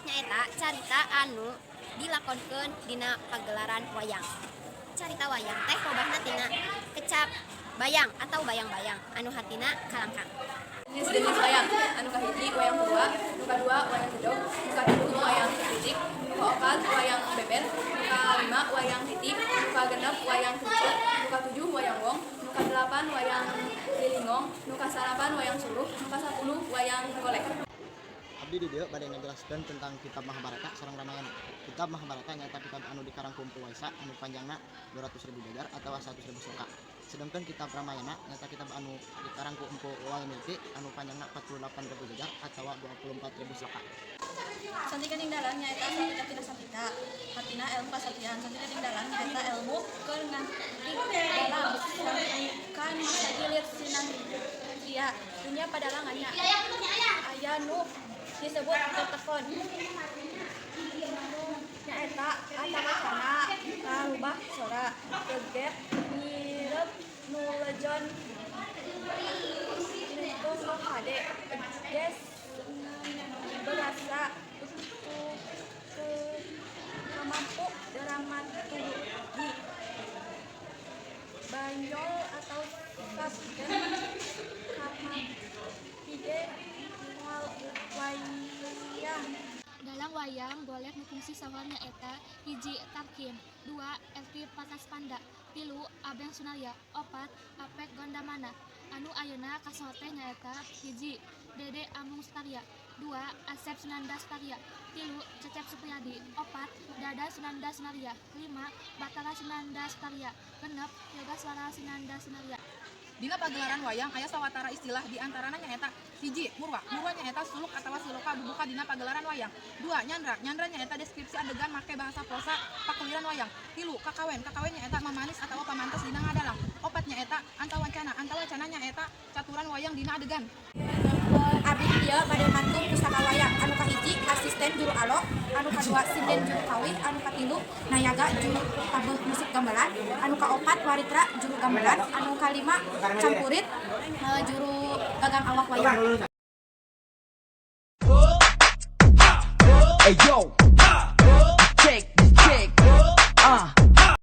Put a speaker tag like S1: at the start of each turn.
S1: nyaeta carita anu dilakonkeun dina pagelaran wayang. Carita wayang teh robahna tina kecap bayang atau bayang-bayang anu hartina kalangkang.
S2: Jenis-jenis wayang anu kahiji wayang purwa, nu kadua wayang gedog, nu katilu wayang klithik, nu kaopat wayang beber, nu kalima wayang titi, nu kagenep wayang kerucut, nu katujuh wayang wong, nu kadelapan wayang lilingong, nu kasalapan wayang suluh, nu kasapuluh wayang golek.
S3: Abdi di dieu bade ngajelaskeun tentang kitab Mahabharata sareng Ramayana. Kitab Mahabharata nyaeta kitab anu dikarang ku Empu Waisa anu panjangna 200.000 jajar atawa 100.000 sloka. Sedangkan kitab Ramayana nyaeta kitab anu dikarang ku Empu Walmiki anu panjangna 48.000 jajar atawa 24.000 sloka.
S4: Santika ning dalang nyaeta santika tina santika. Hartina ilmu kasatrian. Santika ning dalang nyaeta ilmu keur nganti dalang. Sedangkan masa gilir sinantria dunya padalangan nya aya nu disebut tetekon. Nyaeta atawacana ngarubah sora geget ngirep nu lejon hitung nu hade geus berasa kamampu dramaturgi banyol atau sabda kamapige moal wayang.
S5: Dalang wayang golek nu fungsi sahur nyaeta 1. Tarkim, 2. Elvi Pataspanda, 3. Abeng Sunarya, 4. Apek Gondamana. Anu ayeuna kasohor teh nyaeta 1. Dede Amung Sutarya, 2. Asep Sunanda Sutarya, 3. Cecep Supriyadi, 4. Dada Sunanda Sunarya, 5. Batara Sunanda Sutarya, 6. Yogaswara Sunanda Sunarya.
S6: Dina pagelaran wayang aya sawatara istilah, di antarana nyaeta 1. Murwa. Murwa nyaeta suluk atawa siloka bubuka dina pagelaran wayang. 2. Nyandra. Nyandra nyaeta deskripsi adegan make bahasa prosa pakuliran wayang. 3. Kakawen. Kakawen nyaeta mamanis atawa pamantes dina ngadalang. 4. Nyaeta antawacana. Antawacana nyaeta caturan wayang dina adegan.
S7: Abdi ieu bade mantun pustaka wayang. Anu kahiji asisten juru alo, anu kadua sinden juru kawih, anu katilu nayaga juru tabuh musik gamelan, anu kaopat waritra juru gamelan, anu kalima campurit juru gagang awak wayang.
S8: Hey yo.